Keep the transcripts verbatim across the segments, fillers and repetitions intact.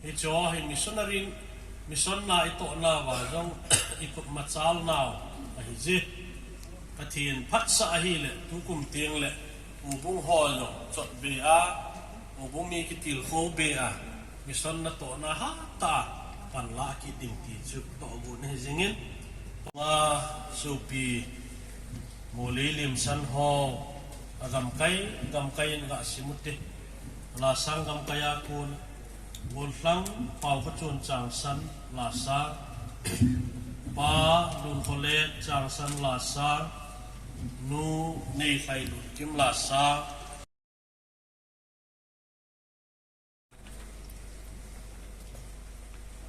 Hiche hi missionary, mission na itohna uva jong ikhup machalnau ahi jeh. Pathen phatsah ahile, tukum tengle, houbung ho jong chotbe a, houbung mi kitilkhou be a, mission natohna hatah a panla kit ding ti chu tohgon ahi jingin. Tonga sopi Molei Limsan ho, agamkai, gamkai in gasim ute. Lasang gamkai a kon, Golhang Paokhochun Changsan Lasang, Pa Lunkholet Changsan Lasang, Nu Neilhailunkim Lasang.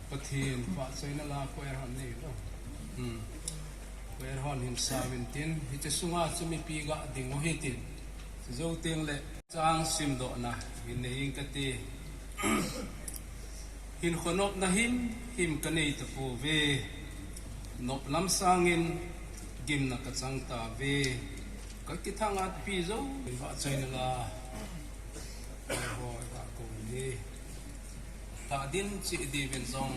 Pathen phatchaina la, choir hon neilou. Choir hon hin sauvin tin, hiche sunga chu mipi ga dingu hitin. Chujou tengle chang simdohna hin nei ing kate. Hinkho nopna himhim kanei tapouve. Noplam sangin gimna kachang tauve. Kakithangatpi jouvin phatchaina la, ho, kakou uve. Tadin cheh diuvin jong.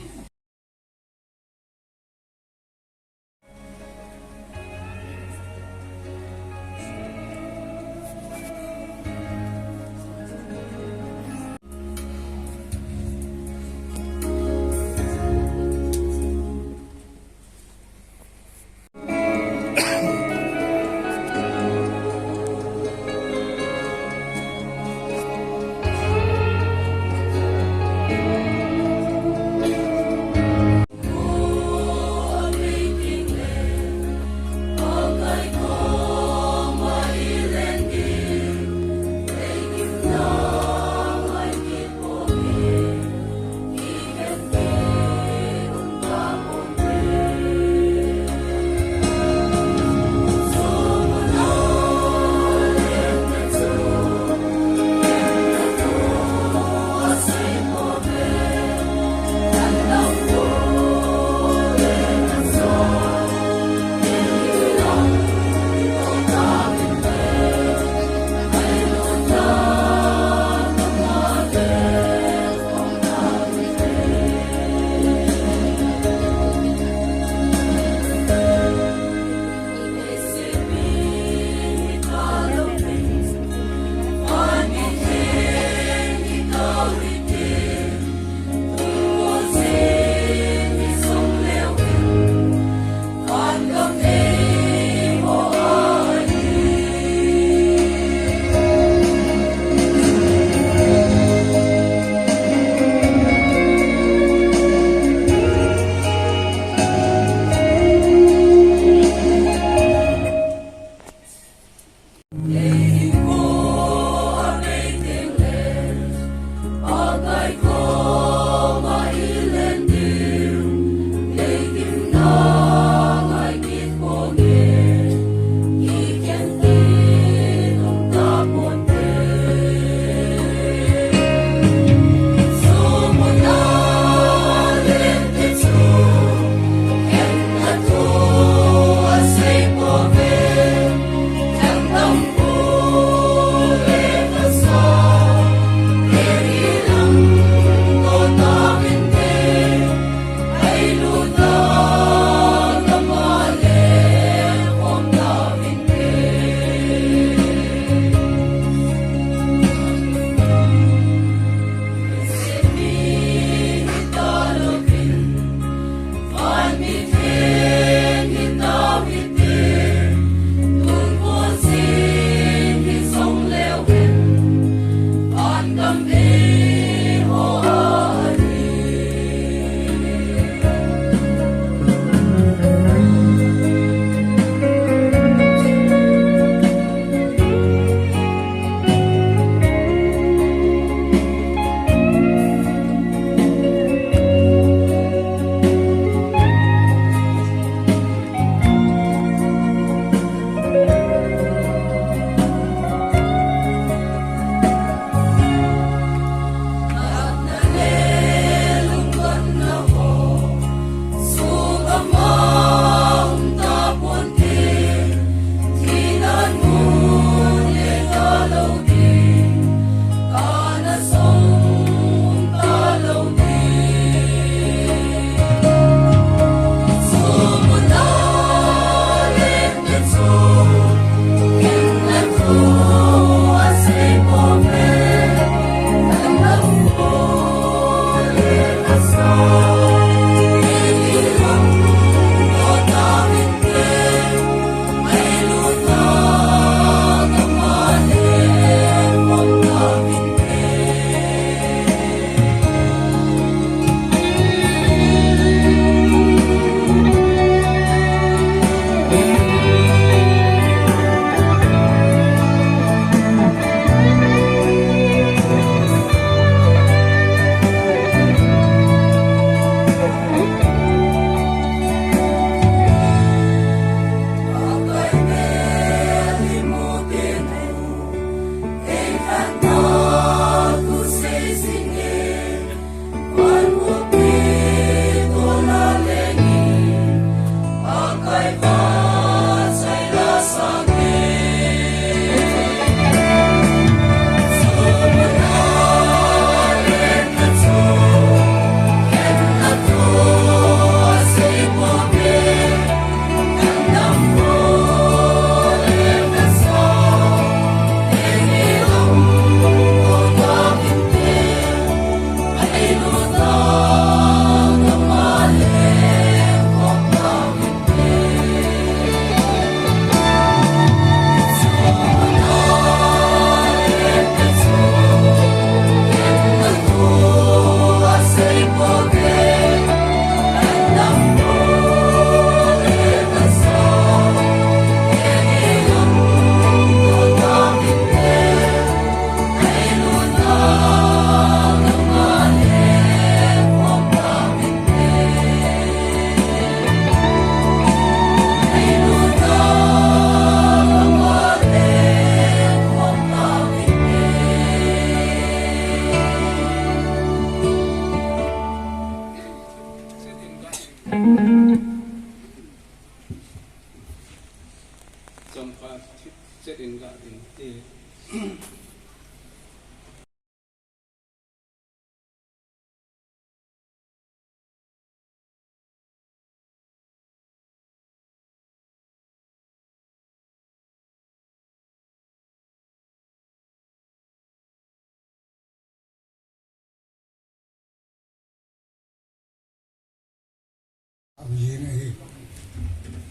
Jing ahi.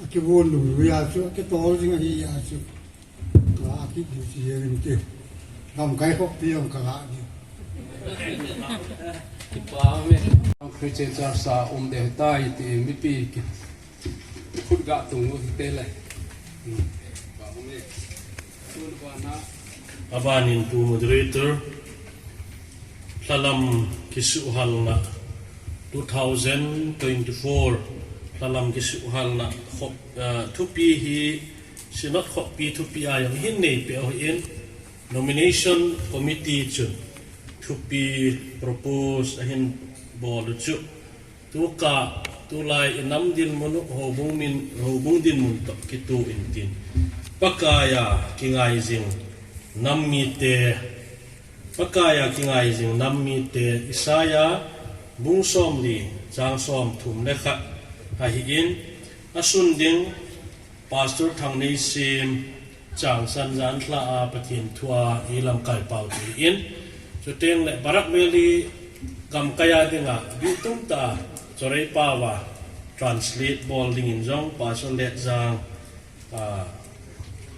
Akivon lunglut a chu, akitol jing ahi a chu. Ka akit diu chi jeng in ti. Gamkai khoppi jong ka la diu. Kipa me. Christian Church a um ding tai ti mipi ki. Khut ga tung u te le. Abanin Pu Moderator, Lhalam kisuhhalna two thousand twenty-four, Lhalam kisuhhalna khop, ah, thupi hi Synod khoppi thupi a jong hin nei peh u ahin, Nomination Committee chun thupi propose ahin bol u chu, tuka, tulai i nam dinmun u houbung min, houbung dinmun toh kitoh in tin, Pakai a kingai jing nam mite, Pakai a kingai jing nam mite, Isaiah bung somli chang somthum le khat ahin, asun ding Pastor Thangneisem, Changsan Janlha a Pathen thu a i lamkai pau ti in. Chuteng le Barak Valley gamkai a dinga, bi tum ta, Chorei pau a translate bol dingin jong, Pastor Letjang, ah,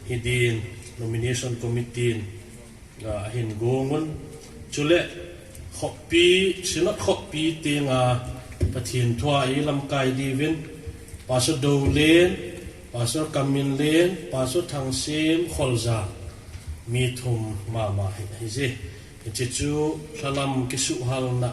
hi din, Nomination Committee in, ah, ahin gong un. Chule, khoppi, Synod khoppi tenga Pathen thu a i lamkai diuvin, Pastor Dolen, Pastor Kamminlen, Pastor Thangsem, Kholjang, mi thum mama hi, hi je. Hiche chu Lhalam kisuhhalna